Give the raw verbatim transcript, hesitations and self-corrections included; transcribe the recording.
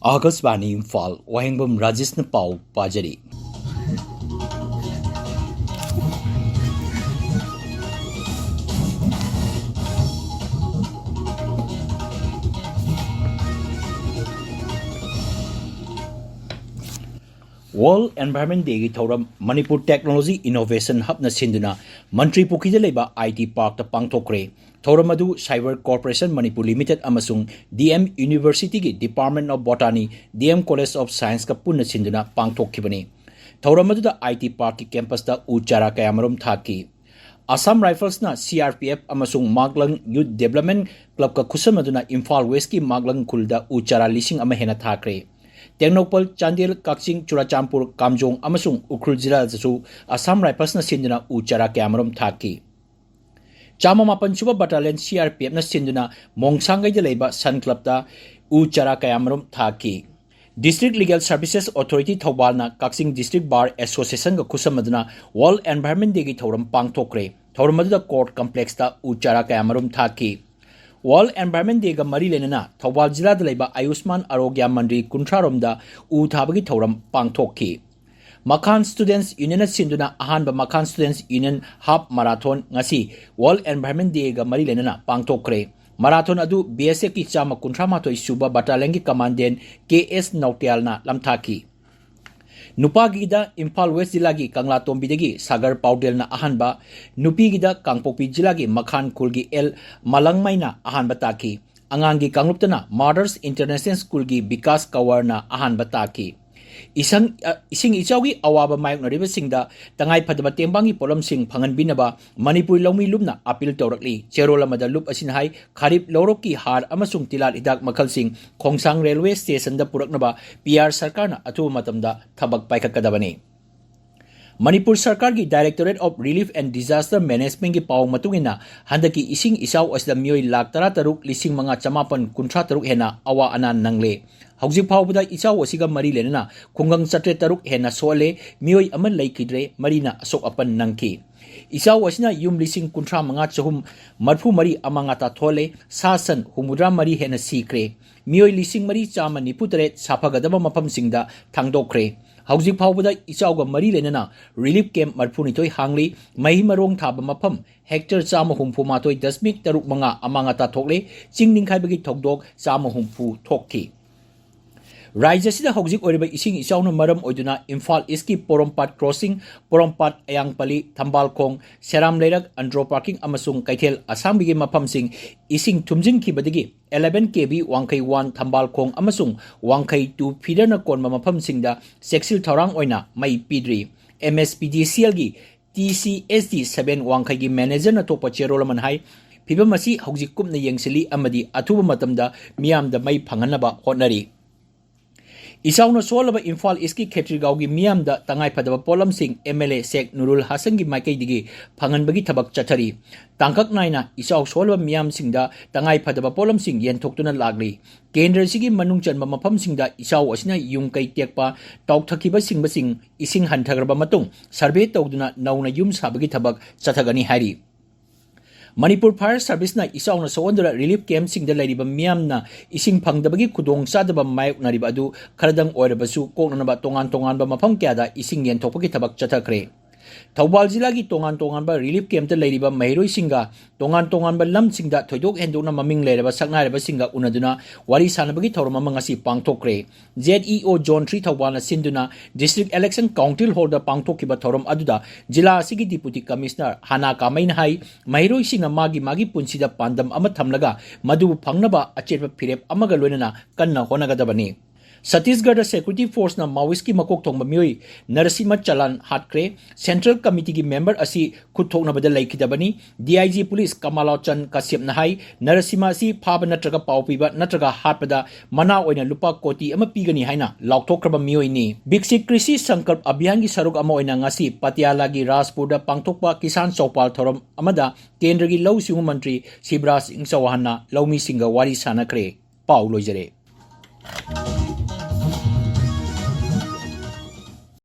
ꯑꯥꯀꯥꯁꯕꯥꯅꯤ ꯏꯝꯐꯥꯜ, ꯋꯥꯍꯦꯡꯕꯝ ꯔꯥꯖꯦꯁꯅ ꯄꯥꯎ ꯄꯥꯖꯔꯤ꯫ World Environment Day ꯒꯤ ꯊꯧꯔꯝ ꯃꯅꯤꯄꯨꯔ Technology Innovation Hub ꯅ ꯁꯤꯟꯗꯨꯅ ꯃꯟꯇ꯭ꯔꯤ ꯄꯨꯈ꯭ꯔꯤꯗ ꯂꯩꯕ I T Park ꯇ ꯄꯥꯡꯊꯣꯛꯈ꯭ꯔꯦ꯫ ꯊꯧꯔꯝ ꯑꯗꯨ Cyber Corporation Manipur Limited ꯑꯃꯁꯨꯡ D M University ꯒꯤ Department of Botany, D M College of Science ꯀ ꯄꯨꯟꯅ ꯁꯤꯟꯗꯨꯅ ꯄꯥꯡꯊꯣꯛꯈꯤꯕꯅꯤ꯫ ꯊꯧꯔꯝ ꯑꯗꯨꯗ I T Park ꯀꯤ campus ꯇ ꯎ ꯆꯥꯔꯥ ꯀꯌꯥꯃꯔꯨꯝ ꯊꯥꯈꯤ꯫ Assam Rifles ꯅ C R P F ꯑꯃꯁꯨꯡ ꯃꯥꯛꯂꯪ Youth Development Club ꯀ ꯈꯨꯠꯁꯝꯅꯗꯨꯅ ꯏꯝꯐꯥꯜ West ꯀꯤ ꯃꯥꯛꯂꯪ ꯈꯨꯜꯗ ꯎ ꯆꯥꯔꯥ ꯂꯤꯁꯤꯡ ꯑꯃ ꯍꯦꯟꯅ ꯊꯥꯈ꯭ꯔꯦ꯫ ꯇꯦꯡꯅꯧꯄꯜ, ꯆꯥꯟꯗꯦꯜ, ꯀꯛꯆꯤꯡ, ꯆꯨꯔꯥꯆꯥꯟꯄꯨꯔ, ꯀꯥꯝꯖꯣꯡ ꯑꯃꯁꯨꯡ ꯎꯈ꯭ꯔꯨꯜ ꯖꯤꯂꯥꯗꯁꯨ Assam Rifles ꯅ ꯁꯤꯟꯗꯨꯅ ꯎ ꯆꯥꯔꯥ ꯀꯌꯥꯃꯔꯨꯝ ꯊꯥꯈꯤ꯫ ꯆꯥꯝꯃ ꯃꯥꯄꯟ ꯁꯨꯕ Battalion C R P F ꯅ ꯁꯤꯟꯗꯨꯅ ꯃꯣꯡꯁꯥꯡꯒꯩꯗ ꯂꯩꯕ Sun Club ꯇ ꯎ ꯆꯥꯔꯥ ꯀꯌꯥꯃꯔꯨꯝ ꯊꯥꯈꯤ꯫ District Legal Services Authority ꯊꯧꯕꯥꯜꯅ ꯀꯛꯆꯤꯡ District Bar Association ꯒ ꯈꯨꯠꯁꯝꯅꯗꯨꯅ World Environment Day ꯒꯤ ꯊꯧꯔꯝ ꯄꯥꯡꯊꯣꯛꯈ꯭ꯔꯦ꯫ ꯊꯧꯔꯝ ꯑꯗꯨꯗ Court Complex ꯇ ꯎ ꯆꯥꯔꯥ ꯀꯌꯥꯃꯔꯨꯝ ꯊꯥꯈꯤ꯫ World Environment Day ꯒ ꯃꯔꯤ ꯂꯩꯅꯅ ꯊꯧꯕꯥꯜ ꯖꯤꯂꯥꯗ ꯂꯩꯕ ꯑꯌꯨꯁꯃꯥꯟ ꯑꯥꯔꯣꯒ꯭ꯌ ꯃꯟꯗꯤꯔ ꯀꯨꯟꯊ꯭ꯔꯥ ꯔꯣꯝꯗ ꯎ ꯊꯥꯕꯒꯤ ꯊꯧꯔꯝ ꯄꯥꯡꯊꯣꯛꯈꯤ꯫ ꯃꯈꯥꯟ Students Union ꯅ ꯁꯤꯟꯗꯨꯅ ꯑꯍꯥꯟꯕ ꯃꯈꯥꯟ Students Union Half Marathon ꯉꯁꯤ World Environment Day ꯒ ꯃꯔꯤ ꯂꯩꯅꯅ ꯄꯥꯡꯊꯣꯛꯈ꯭ꯔꯦ꯫ Marathon ꯑꯗꯨ B S F ꯀꯤ ꯆꯥꯝꯃ ꯀꯨꯟꯊ꯭ꯔꯥ ꯃꯥꯊꯣꯏ ꯁꯨꯕ Battalion ꯒꯤ Commandant K S ꯅꯧꯇꯤꯌꯥꯜꯅ ꯂꯝꯊꯥꯈꯤ꯫ ꯅꯨꯄꯥꯒꯤꯗ Imphal West ꯖꯤꯂꯥꯒꯤ ꯀꯪꯂꯥꯇꯣꯝꯕꯤꯗꯒꯤ ꯁꯥꯒꯔ ꯄꯥꯎꯗꯦꯜꯅ ꯑꯍꯥꯟꯕ, ꯅꯨꯄꯤꯒꯤꯗ ꯀꯥꯡꯄꯣꯛꯄꯤ ꯖꯤꯂꯥꯒꯤ ꯃꯈꯥꯟ ꯈꯨꯜꯒꯤ L ꯃꯥꯂꯪꯃꯩꯅ ꯑꯍꯥꯟꯕ ꯇꯥꯈꯤ꯫ ꯑꯉꯥꯡꯒꯤ ꯀꯥꯡꯂꯨꯞꯇꯅ Mothers International School ꯒꯤ ꯕꯤꯀꯥꯁ ꯀꯋꯔꯅ ꯑꯍꯥꯟꯕ ꯇꯥꯈꯤ꯫ ꯏꯁꯪ-, ꯑ, ꯏꯁꯤꯡ ꯏꯆꯥꯎꯒꯤ ꯑꯋꯥꯕ ꯃꯥꯌꯣꯛꯅꯔꯤꯕꯁꯤꯡꯗ ꯇꯉꯥꯏꯐꯗꯕ ꯇꯦꯡꯕꯥꯡꯒꯤ ꯄꯣꯠꯂꯝꯁꯤꯡ ꯐꯪꯍꯟꯕꯤꯅꯕ ꯃꯅꯤꯄꯨꯔ ꯂꯧꯃꯤ ꯂꯨꯞꯅ appeal ꯇꯧꯔꯛꯂꯤ꯫ ꯆꯦꯔꯣꯜ ꯑꯃꯗ ꯂꯨꯞ ꯑꯁꯤꯅ ꯍꯥꯏ, ꯈꯥꯔꯤꯞ ꯂꯧꯔꯣꯛꯀꯤ ꯍꯥꯔ ꯑꯃꯁꯨꯡ ꯇꯤꯜꯍꯥꯠ ꯍꯤꯗꯥꯛ ꯃꯈꯜꯁꯤꯡ ꯈꯣꯡꯁꯥꯡ Railway Station ꯗ ꯄꯨꯔꯛꯅꯕ P R ꯁꯔꯀꯥꯔꯅ ꯑꯊꯨꯕ ꯃꯇꯝꯗ ꯊꯕꯛ ꯄꯥꯏꯈꯠꯀꯗꯕꯅꯤ꯫ ꯃꯅꯤꯄꯨꯔ ꯁꯔꯀꯥꯔꯒꯤ Directorate of Relief and Disaster Management ꯀꯤ ꯄꯥꯎ ꯃꯇꯨꯡ ꯏꯟꯅ, ꯍꯟꯗꯛꯀꯤ ꯏꯁꯤꯡ ꯏꯆꯥꯎ ꯑꯁꯤꯗ ꯃꯤꯑꯣꯏ ꯂꯥꯈ ꯇꯔꯥ ꯇꯔꯨꯛ ꯂꯤꯁꯤꯡ ꯃꯉꯥ ꯆꯃꯥꯄꯟ ꯀꯨꯟꯊ꯭ꯔꯥ ꯇꯔꯨꯛ ꯍꯦꯟꯅ ꯑꯋꯥ ꯑꯅꯥ ꯅꯪꯂꯦ꯫ ꯍꯧꯖꯤꯛ ꯐꯥꯎꯕꯗ ꯏꯆꯥꯎ ꯑꯁꯤꯒ ꯃꯔꯤ ꯂꯩꯅꯅ ꯈꯨꯡꯒꯪ ꯆꯥꯇ꯭ꯔꯦꯠ ꯇꯔꯨꯛ ꯍꯦꯟꯅ ꯁꯣꯛꯍꯜꯂꯦ, ꯃꯤꯑꯣꯏ ꯑꯃ ꯂꯩꯈꯤꯗ꯭ꯔꯦ, ꯃꯔꯤꯅ ꯑꯁꯣꯛ ꯑꯄꯟ ꯅꯪꯈꯤ꯫ ꯏꯆꯥꯎ ꯑꯁꯤꯅ ꯌꯨꯝ ꯂꯤꯁꯤꯡ ꯀꯨꯟꯊ꯭ꯔꯥ ꯃꯉꯥ ꯆꯍꯨꯝ ꯃꯔꯤꯐꯨ ꯃꯔꯤ ꯑꯃꯥꯡ ꯑꯇꯥ ꯊꯣꯛꯍꯜꯂꯦ, ꯁꯥ ꯁꯟ ꯍꯨꯝꯐꯨꯇꯔꯥ ꯃꯔꯤ ꯍꯦꯟꯅ ꯁꯤꯈ꯭ꯔꯦ, ꯃꯤꯑꯣꯏ ꯂꯤꯁꯤꯡ ꯃꯔꯤ ꯆꯥꯝꯃ ꯅꯤꯐꯨ ꯇꯔꯦꯠ ꯁꯥꯐꯒꯗꯕ ꯃꯐꯝꯁꯤꯡꯗ ꯊꯥꯡꯗꯣꯛꯈ꯭ꯔꯦ꯫ ꯍꯧꯖꯤꯛ ꯐꯥꯎꯕꯗ ꯏꯆꯥꯎꯒ ꯃꯔꯤ ꯂꯩꯅꯅ ꯔꯤꯂꯤꯐ ꯀꯦꯝꯞ ꯃꯔꯤꯐꯨꯅꯤꯊꯣꯏ ꯍꯥꯡꯂꯤ, ꯃꯍꯩ ꯃꯔꯣꯡ ꯊꯥꯕ ꯃꯐꯝ ꯍꯦꯛꯇꯔ ꯆꯥꯝꯃ ꯍꯨꯝꯐꯨ ꯃꯥꯊꯣꯏ ꯗꯁꯃꯤꯛ ꯇꯔꯨꯛ ꯃꯉꯥ ꯑꯃꯥꯡ ꯑꯇꯥ ꯊꯣꯛꯂꯦ, ꯆꯤꯡ ꯅꯤꯡꯈꯥꯏꯕꯒꯤ ꯊꯧꯗꯣꯛ ꯆꯥꯝꯃ ꯍꯨꯝꯐꯨ ꯊꯣꯛꯈꯤ꯫ ꯔꯥꯖ꯭ꯌ ꯑꯁꯤꯗ ꯍꯧꯖꯤꯛ ꯑꯣꯏꯔꯤꯕ ꯏꯁꯤꯡ ꯏꯆꯥꯎꯅ ꯃꯔꯝ ꯑꯣꯏꯗꯨꯅ ꯏꯝꯐꯥꯜ ꯏꯁꯀꯤ ꯄꯣꯔꯣꯝꯄꯥꯠ ꯀ꯭ꯔꯣꯁꯤꯡ, ꯄꯣꯔꯣꯝꯄꯥꯠ ꯑꯌꯥꯡꯄꯜꯂꯤ, ꯊꯝꯕꯥꯜꯈꯣꯡ, ꯁꯦꯔꯥꯝ ꯂꯩꯔꯛ, ꯑꯟꯗ꯭ꯔꯣ ꯄꯥꯔꯀꯤꯡ ꯑꯃꯁꯨꯡ ꯀꯩꯊꯦꯜ ꯑꯁꯥꯡꯕꯤꯒꯤ ꯃꯐꯝꯁꯤꯡ ꯏꯁꯤꯡ ꯊꯨꯝꯖꯤꯟꯈꯤꯕꯗꯒꯤ eleven K V ꯋꯥꯡꯈꯩ one, ꯊꯝꯕꯥꯜꯈꯣꯡ ꯑꯃꯁꯨꯡ ꯋꯥꯡꯈꯩ two feederꯅ ꯀꯣꯟꯕ ꯃꯐꯝꯁꯤꯡꯗ ꯆꯦꯛꯁꯤꯜ ꯊꯧꯔꯥꯡ ꯑꯣꯏꯅ ꯃꯩ ꯄꯤꯗ꯭ꯔꯤ꯫ M S P D C Lꯒꯤ T C S D seven ꯋꯥꯡꯈꯩꯒꯤ ꯃꯦꯅꯦꯖꯔꯅ ꯊꯣꯛꯄ ꯆꯦꯔꯣꯜ ꯑꯃꯅ ꯍꯥꯏ, ꯐꯤꯚꯝ ꯑꯁꯤ ꯍꯧꯖꯤꯛ ꯀꯨꯞꯅ ꯌꯦꯡꯁꯤꯜꯂꯤ ꯑꯃꯗꯤ ꯑꯊꯨꯕ ꯃꯇꯝꯗ ꯃꯤꯌꯥꯝꯗ ꯃꯩ ꯐꯪꯍꯟꯅꯕ ꯍꯣꯠꯅꯔꯤ꯫ ꯏꯆꯥꯎꯅ ꯁꯣꯛꯍꯜꯂꯕ ꯏꯝꯐꯥꯜ ꯏꯁꯀꯤ ꯈꯦꯇ꯭ꯔꯤꯒꯥꯎꯒꯤ ꯃꯤꯌꯥꯝꯗ ꯇꯉꯥꯏ ꯐꯗꯕ ꯄꯣꯠꯂꯝꯁꯤꯡ M L A ꯁꯦꯈ ꯅꯨꯔꯨꯜ ꯍꯥꯁꯟꯒꯤ ꯃꯥꯏꯀꯩꯗꯒꯤ ꯐꯪꯍꯟꯕꯒꯤ ꯊꯕꯛ ꯆꯠꯊꯔꯤ꯫ ꯇꯥꯡꯀꯛ ꯅꯥꯏꯅ ꯏꯆꯥꯎ ꯁꯣꯛꯍꯜꯂꯕ ꯃꯤꯌꯥꯝꯁꯤꯡꯗ ꯇꯉꯥꯏ ꯐꯗꯕ ꯄꯣꯠꯂꯝꯁꯤꯡ ꯌꯦꯟꯊꯣꯛꯇꯨꯅ ꯂꯥꯛꯂꯤ꯫ ꯀꯦꯟꯗ꯭ꯔ ꯑꯁꯤꯒꯤ ꯃꯅꯨꯡ ꯆꯟꯕ ꯃꯐꯝꯁꯤꯡꯗ ꯏꯆꯥꯎ ꯑꯁꯤꯅ ꯌꯨꯝ ꯀꯩ ꯇꯦꯛꯄ, ꯇꯥꯎꯊꯈꯤꯕꯁꯤꯡꯕꯁꯤꯡ ꯏꯁꯤꯡ ꯍꯟꯊꯈ꯭ꯔꯕ ꯃꯇꯨꯡ ꯁꯔꯚꯦ ꯇꯧꯗꯨꯅ ꯅꯧꯅ ꯌꯨꯝ ꯁꯥꯕꯒꯤ ꯊꯕꯛ ꯆꯠꯊꯒꯅꯤ ꯍꯥꯏꯔꯤ꯫ ꯃꯅꯤꯄꯨꯔ ꯐꯥꯌꯔ ꯁꯔꯚꯤꯁꯅ ꯏꯆꯥꯎꯅ ꯁꯣꯛꯍꯟꯗꯨꯅ ꯔꯤꯂꯤꯐ ꯀꯦꯝꯞꯁꯤꯡꯗ ꯂꯩꯔꯤꯕ ꯃꯤꯌꯥꯝꯅ ꯏꯁꯤꯡ ꯐꯪꯗꯕꯒꯤ ꯈꯨꯗꯣꯡꯆꯥꯗꯕ ꯃꯥꯌꯣꯛꯅꯔꯤꯕ ꯑꯗꯨ ꯈꯔꯗꯪ ꯑꯣꯏꯔꯕꯁꯨ ꯀꯣꯛꯅꯅꯕ ꯇꯣꯉꯥꯟ ꯇꯣꯉꯥꯟꯕ ꯃꯐꯝ ꯀꯌꯥꯗ ꯏꯁꯤꯡ ꯌꯦꯟꯊꯣꯛꯄꯒꯤ ꯊꯕꯛ ꯆꯠꯊꯈ꯭ꯔꯦ꯫ ꯊꯧꯕꯥꯜ ꯖꯤꯂꯥꯒꯤ ꯇꯣꯉꯥꯟ ꯇꯣꯉꯥꯟꯕ ꯔꯤꯂꯤꯐ ꯀꯦꯝꯞꯇ ꯂꯩꯔꯤꯕ ꯃꯍꯩꯔꯣꯏꯁꯤꯡꯒ ꯇꯣꯉꯥꯟ ꯇꯣꯉꯥꯟꯕ ꯂꯝꯁꯤꯡꯗ ꯊꯣꯏꯗꯣꯛ ꯍꯦꯟꯗꯣꯛꯅ ꯃꯃꯤꯡ ꯂꯩꯔꯕ ꯁꯛꯅꯥꯏꯔꯕꯁꯤꯡꯒ ꯎꯅꯗꯨꯅ ꯋꯥꯔꯤ ꯁꯥꯟꯅꯕꯒꯤ ꯊꯧꯔꯝ ꯑꯃ ꯉꯁꯤ ꯄꯥꯡꯊꯣꯛꯈ꯭ꯔꯦ꯫ Z E O Zone three ꯊꯧꯕꯥꯜꯅ ꯁꯤꯟꯗꯨꯅ District Election Council Hallꯗ ꯄꯥꯡꯊꯣꯛꯈꯤꯕ ꯊꯧꯔꯝ ꯑꯗꯨꯗ ꯖꯤꯂꯥ ꯑꯁꯤꯒꯤ Deputy Commissioner ꯍꯥꯅꯥ ꯀꯥꯃꯩꯅ ꯍꯥꯏ, ꯃꯍꯩꯔꯣꯏꯁꯤꯡꯅ ꯃꯥꯒꯤ ꯃꯥꯒꯤ ꯄꯨꯟꯁꯤꯗ ꯄꯥꯟꯗꯝ ꯑꯃ ꯊꯝꯂꯒ ꯃꯗꯨꯕꯨ ꯐꯪꯅꯕ ꯑꯆꯦꯠꯄ ꯐꯤꯔꯦꯞ ꯑꯃꯒ ꯂꯣꯏꯅꯅ ꯀꯟꯅ ꯍꯣꯠꯅꯒꯗꯕꯅꯤ꯫ ꯁꯠꯇꯤꯁꯒꯔꯗ Security Forceꯅ Maoistꯀꯤ ꯃꯀꯣꯛ ꯊꯣꯡꯕ ꯃꯤꯑꯣꯏ ꯅꯔꯁꯤꯃ ꯆꯂꯥꯟ ꯍꯥꯠꯈ꯭ꯔꯦ꯫ Central Committeeꯒꯤ member ꯑꯁꯤ ꯈꯨꯠ ꯊꯣꯛꯅꯕꯗ ꯂꯩꯈꯤꯗꯕꯅꯤ꯫ D I G Police ꯀꯃꯥꯂꯣꯆꯟ ꯀꯥꯁ꯭ꯌꯞꯅ ꯍꯥꯏ, ꯅꯔꯁꯤꯃ ꯑꯁꯤ ꯐꯥꯕ ꯅꯠꯇ꯭ꯔꯒ ꯄꯥꯎ ꯄꯤꯕ ꯅꯠꯇ꯭ꯔꯒ ꯍꯥꯠꯄꯗ ꯃꯅꯥ ꯑꯣꯏꯅ ꯂꯨꯄꯥ ꯀꯣꯇꯤ ꯑꯃ ꯄꯤꯒꯅꯤ ꯍꯥꯏꯅ ꯂꯥꯎꯊꯣꯛꯈ꯭ꯔꯕ ꯃꯤꯑꯣꯏꯅꯤ꯫ ꯕꯤꯛꯁꯤꯠ ꯀ꯭ꯔꯤꯁꯤ ꯁꯪꯀꯜꯞ ꯑꯚꯤꯌꯥꯟꯒꯤ ꯁꯔꯨꯛ ꯑꯃ ꯑꯣꯏꯅ ꯉꯁꯤ ꯄꯇꯤꯌꯥꯂꯥꯒꯤ ꯔꯥꯖꯄꯨꯔꯗ ꯄꯥꯡꯊꯣꯛꯄ ꯀꯤꯁꯥꯟ ꯆꯧꯄꯥꯜ ꯊꯧꯔꯝ ꯑꯃꯗ ꯀꯦꯟꯗ꯭ꯔꯒꯤ ꯂꯧꯎ ꯁꯤꯡꯎ ꯃꯟꯇ꯭ꯔꯤ ꯁꯤꯕꯔꯥꯖ ꯁꯤꯡ ꯆꯧꯍꯥꯟꯅ ꯂꯧꯃꯤꯁꯤꯡꯒ ꯋꯥꯔꯤ ꯁꯥꯟꯅꯈ꯭ꯔꯦ꯫ ꯄꯥꯎ ꯂꯣꯏꯖꯔꯦ꯫